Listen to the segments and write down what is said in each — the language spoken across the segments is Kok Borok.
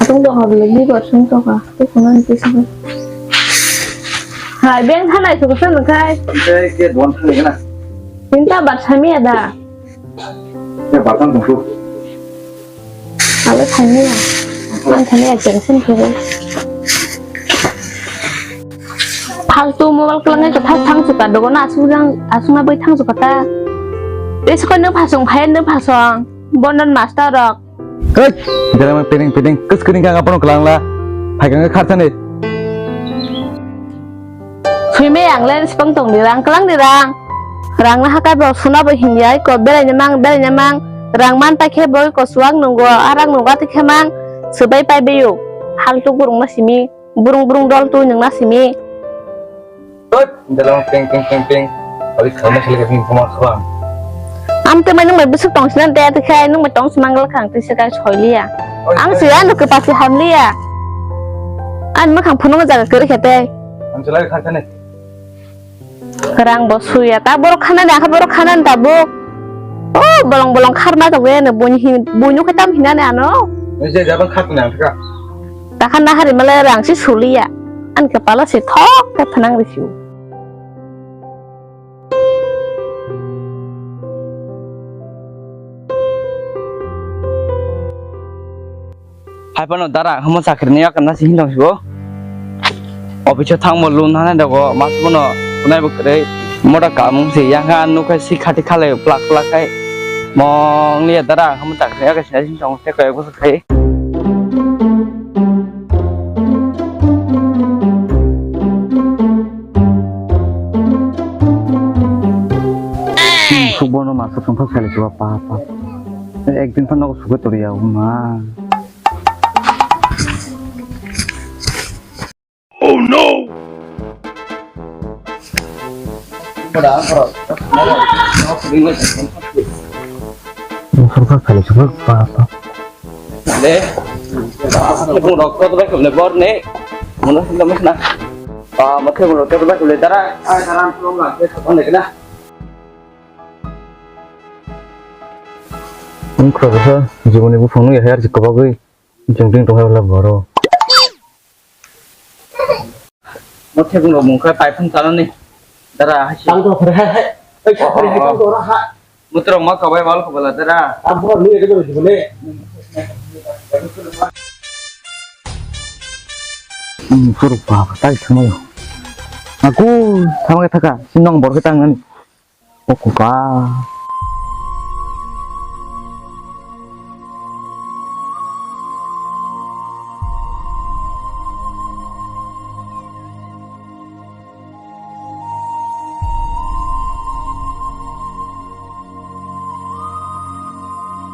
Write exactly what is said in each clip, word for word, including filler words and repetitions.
Sung tongkha bwlai, liver sung tongkha. Tei khuna ni kisa. Hai, beng thanai suku sung nung khai. Tei ke don thani gana. Tinta bar sami ada. Ke bar tang tungku. Alo thani ya. Ang thani ya, jeng sung khe. Faltu mobile kwlangwi kwthar thang suka dogo na asung jang, asung na bai thang suka ta. Tei sukha nung phasung phai nung phasung. Bonon master rok. Hei, jera ma peding peding, kus kering kang apon kelang la. Hai kang kharsa ni. Sui me ang len sepang tong di rang, kelang di rang. Rang na hakai bo suna bo hingya, ko berai nyamang, berai nyamang. Rang man pai khe bo ko suang nunggo, arang nungga ti khe mang. Sebai pai beyo. Hal tu burung ma simi, burung burung dol tu nung na simi. Hoi, dalam ping ping ping ping. Oi, khalna khalika ping pong khabang. Am te mai nung mai busuk tong sinan te te khai nung mai tong simang gal khang te se kai soi liya. Oi, ang oi. Sui ano ke pasi ham liya. An ma khang phunung jaga kere khete. Ang selai kha khane. Rang bo suya ta borok khana ni akha borok khana ni tabuk. Oh, bolong bolong kharma jago ya ne buini hin buini khe tam hinani ano. Oi, je jabang khat na kha. Takhan na hari malai rang si suliya. An kepala si thok khe phanang risiu. Hai phano dara hamo chakri ni yakna si hindong sibo. Office o thangmo loan hana dogo mas bono kunai bo kwrwi motor kamung si yang ha nukhe si khati khalai plak plak khai. Mong liya dara hamo chakri ni yakna si hindong te koi bo khai. Sukbono master songthok sali suwa pa pa. Ekdin phano nogo sugwi toriya ma. Oh no! Songthok sali suwa pa pa. Le, rok to bai kule bor ne. Mono sila mekna. Pa mathe mono to bai kule dara. Ai dara, tolong la, ke tolong le na. Wngkha kaisa jiboni buphang nukya hai, arsi kwbagwi jeng jeng tongkha bwla borok. Mo thebung rok mungkha pai phung tanani. Dara hai si. Tang tor hai hai. Hai hai hai tang tor ha. Mutrok ma kabai wal kobala dara. Tang tor nukya khe jiboni. Hmm, puro baba tai thangmayo. Aku thangma thaka, sinong borok tangnani. O kuka.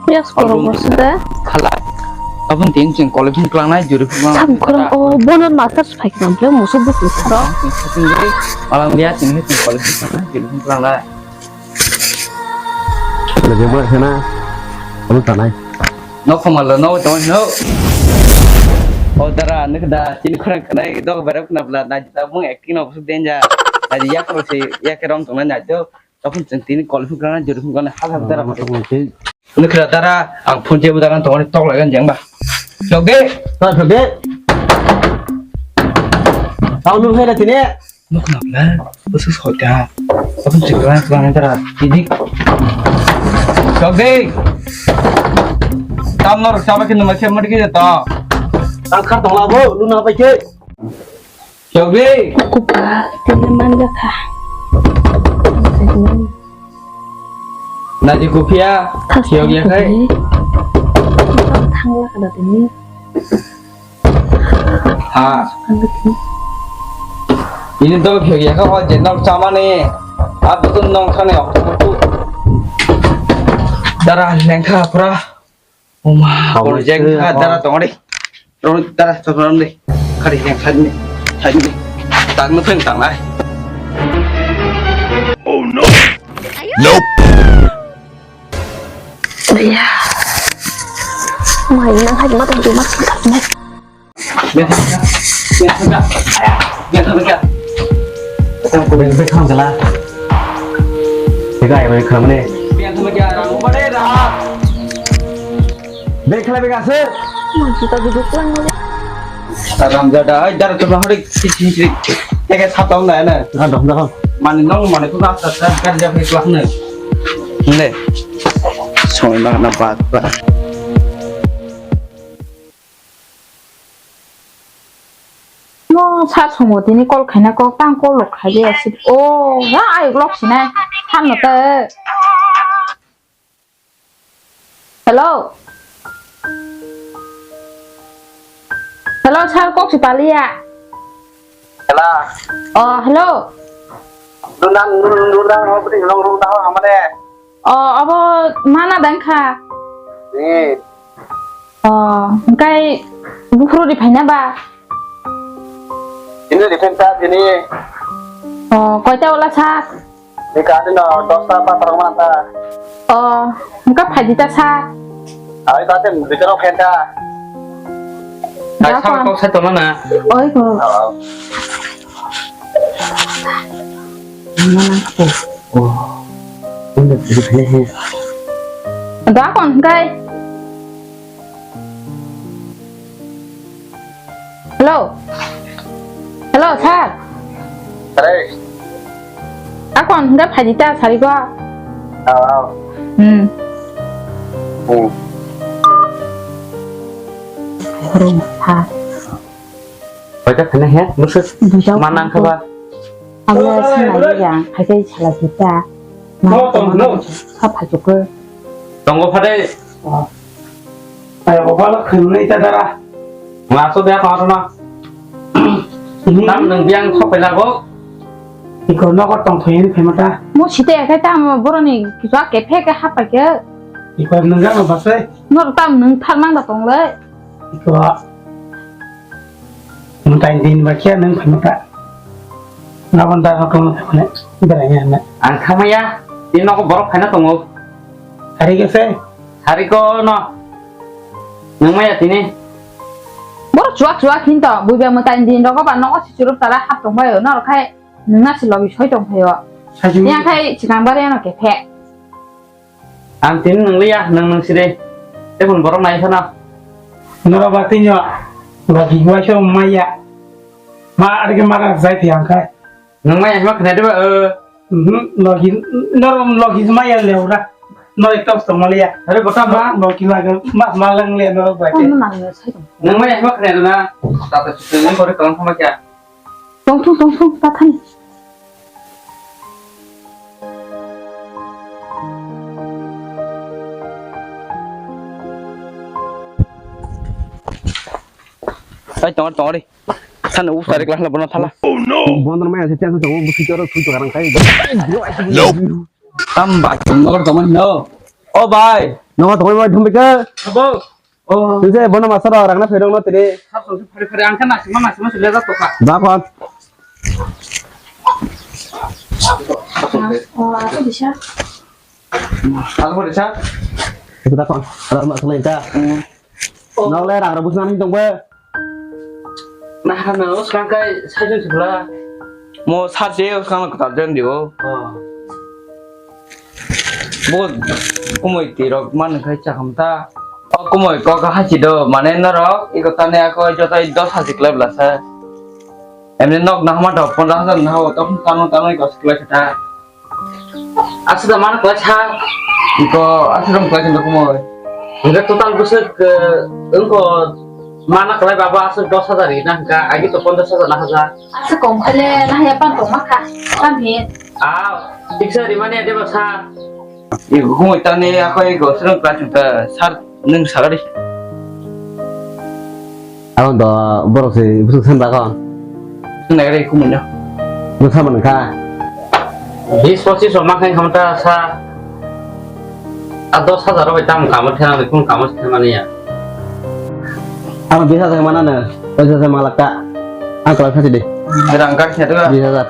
Yes, korok boswk da. Khalai. Aboni tin chwng college ni kwlangnai juri phunuknai. Sam khorang o bonon master phai khna bwle muso bwtwi tharo. Chwng shopping guri malam dia chwng ni chwng college ni kwlangnai juri phunuknai. Lagi mana sana? Kamu tanai. No khoma lo no tong no. O dara nek da chini khorang khnai dog berap khna bla na jita mung acting no boswk denja. Na ya ko se ya ke rom tong na jo. Tokon chwng tini college phunuknai juri phunuknai ha ha dara. Tokon tei. Nukra dara ang phone jebo dara tokon tok lagan jeng ba. Jogde. Ta jogde. Tau nu hera tini. Nukna bla. Boswk sota. Tokon chwng kwlai kwlai dara. Tini. Jogde. Tam nor sama kinu ma khe mati khe to. Tang khar tong la bo luna bai khe. Chogri. Kupa, tini manja kha. Naji kupia. Chog ya khai. Thangla kada tini. Ha. Ini to chog ya kha ho je nok chamani. Ab tu nong khane ok tu. Dara lengkha pura. Oma, kabo kor jeng se, ha, oh. Dara tong de. Ro, dara, to rom de. Kari yang tadi ni, tadi ni. Tang no tang tang lai. Oh no. Nope. Ya. Mai nang hai ma tong ma tong ma. Biasa, biasa, biasa. Biasa, biasa. Biasa, biasa. Biasa, biasa. Biasa, biasa. Juta biduk lang mole. Ramjada, ai, dar tu bahari sisi sisi. Teke sata na na. Ah, dong, dong. Mani nong, mani tu rasta rasta kerja ke kelas ne. Ne. Soi ma na bat bat. No, sa somo tini call khaina kok tang call rok khai de asit. Oh, ya ayok lok sinai. Than no te. Hello. Hello, sir, kok si paliya. Hello. Oh, hello. Dunan, dunan, dunan, hobri, long, long, tahu, amane. Oh, abo mana dang kha? Ni. Oh, engkai bukhru ri phaina ba? Ini di penta ini. Oh, koita ola sa? Ni ka dino dosta pa parang mana ta? Oh, engka phaidi ta sa? Ai ta ten bicharo khenta. Ai sa kok sa tona na. Oi ko. Oh. Da kon kai. Hello. Hello, sir. Hey. Akon hingga phajita sarigo. Oh, oh. Hmm. Hmm. Rum, ha. Baca kena he, musuh. Baca mana kena. Kaba? Abla sinai yang, hakai salah kita. No, tong, no. Apa juga? Tunggu pada. Oh. Ayo, baba, lo khwnwi ta dara. Ngaso de kha na. Ini tam nang biang thok pela go. Iko nogo tong thoi ni phaima ta. Mo site kai tam boroni kisa ke phe ke hapa ke. Iko nang ga ma basai. Nor tam nang thar mang da tong le. Iko. Mutai din ba kya nang phaima ta. Nabon da ko ne berai ya na. Ang khamaya. Ini nogo borok phaina tongo. Hari ke se. Hari ko no. Nang maya tini. Boro chuak chuak hin to, buiba mwtai din rogo ba nogo si churup tara hap tong baio, norok khai nwng nasi logi soi tong phaio. Sajini. Yang khai chikang bari ano kephe. Ang tini nang liya, nang nang sire. Tebun borok nai phano. Norok ba tini logi waisa maya. Ma arge mara jai thi ang khai. Nang maya hima khnai deba, eh. Mhm, logi, norok logi maya le ura. Norok tok tong maliya. Are bota ma. Logi laga, ma, ma lang le norok bai. Ano nang le sai tong. Nang maya hima khnai dona. Tata suteng ni kore tong sama kya. Tong thung, tong thung, ta thani. Ai, tong, tong, ri. Sana u sari kelas la bono thala. Oh no. Bondor maya se tiang tong bu sitoro su to garang kai. Tam ba tong nor tong no. O bai. No tong bai thum bika. Abo. O. Tuse bono masar rang na pherong no tire. Sab song phari phari ang kana sima masima sile ja to kha. Ba kon. O, aku bisa. Aku bisa. Kita kon. Ada masalah itu. Nok le rang rok bwswk nang tong ba? Nahar na o swkang kai sai jun sibla. Mo sar je o swkang kwtal jen di o. Oh. Bo kumui ti rok man khai cha kham ta. O kumui kok ha chi do mane norok iko tane ako joto dos haji klai bla sa. Emni nok nahma do pondro hajar naho tong tang tang ko klai sa ta. Aswk da mana kwlai sa. Iko aswk rong kwlai sa kumui. Hingke total bwswk, eh, wngkho mana kwlai baba aswk dos hajar rina hingka, agi to ponchash hajar na hajar. Aswk kom khaile nahya pan tong ma kha, pan hi. Ah, tiksa rimani ade ba sa. Iko kumui tani ako iko aswk rong kwlai sa sar. Nwng sagari. Abang do borok se bwswk san bakho. Nwng nagari kumui no. Nwng sama nangkha. Bis pochis rok mankha khamta sa. A dos hajar rok bai tam kamo thena ni kun kamo thena ni ya. Abang bis hajar mana na? Pochis hajar malak ka. Ang kelas satu deh. Rang kar satu. Bis hajar.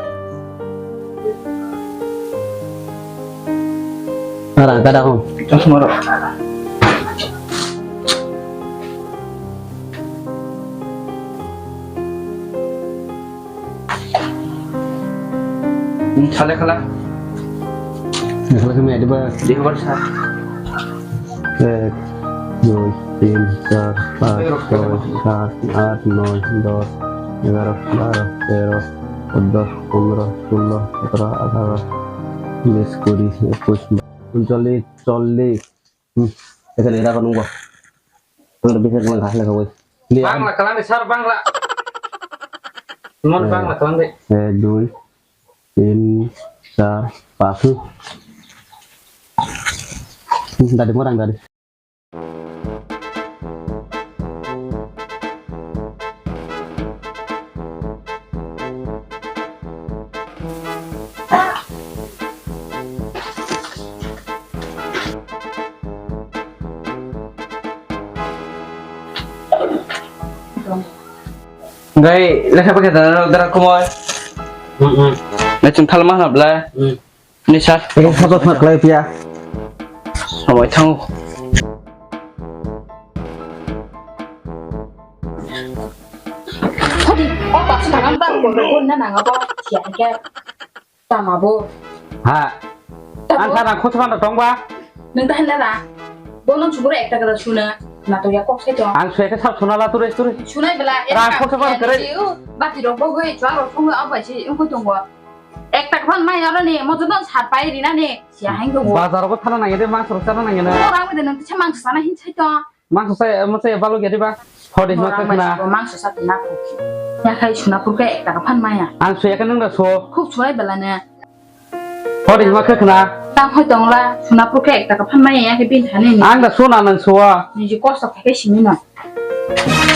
Rang kada ko. Chosma rok. Sale khala. Khala kami ada ba. Di khabar sa. Eh, yo. তিন, চার, পাঁচ, ছয়, সাত, আট, নয়, দশ, এগারো, বারো, তেরো, চৌদ্দ, পনেরো, ষোলো, সতেরো, আঠারো, উনিশ, কুড়ি, একুশ, ঊনচল্লিশ, চল্লিশ। Hmm, এখানে এরা কোনো গো। তোর বিশেষ কোনো ঘাস লেখা বই। Clear? Bangla kalang di sir, Bangla. Mon Eh. Bangla kalang di. এক, দুই, তিন, চার, পাঁচ। Hmm, dadi morang dadi. Gai, lekha pakai dana dara kumoi. Hmm, hmm. Gai, chung thalma hapla. Hmm. Ni sir. Eko photo thak lai pia. Samai thango. Hodi, o baksa dagan bang bo ko na nang abo. Siya ke. Tama bo. Ha. Tamo. Ang sana khosra na tong ba. Nang ta handa na. Bo nang chubur ekta kada suna. Na to ya kok se to. Ang sui ke sab suna la ture ture. Sunai bela. Ra khosra ba kare. Bati rok bo goi chwa rok thong abo si ung ko tong bo. Ek taka phan mai aro ni, mo jodon sat pai rina ni, sia hain tongo. Bazar go thana nangya de, mangso rok chana nangya na. Mo rang de nang tisa mangso sana hin sai to. Mangso sai, mo sai balo gya de ba. Hodi ma khna. Mangso sa na ko. Ya khai suna pur ka ek taka phan maya. Ang so ya ka nang da so. Khub suai bela ne. Hodi ma khna. Tang hoi tong la, suna pur ka ek taka phan maya ya ke bin thani ni. Ang da so na nang so wa. Ni ji kosto khai ke simi no.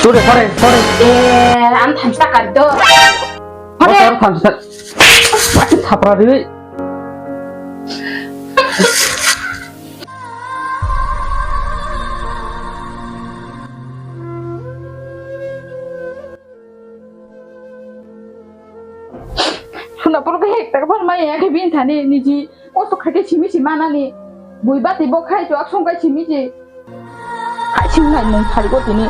Tore, tore, tore. Eh, ang thamsa kar do. Tore. Tore thamsa. Pati thapra di. Suna pur ka ek taka phan maya ke bin thani niji. Kosto khai ke simi simi manani. Bui bati bo khai to aksong kai simi ji. Hai sing nai mung thari go tini.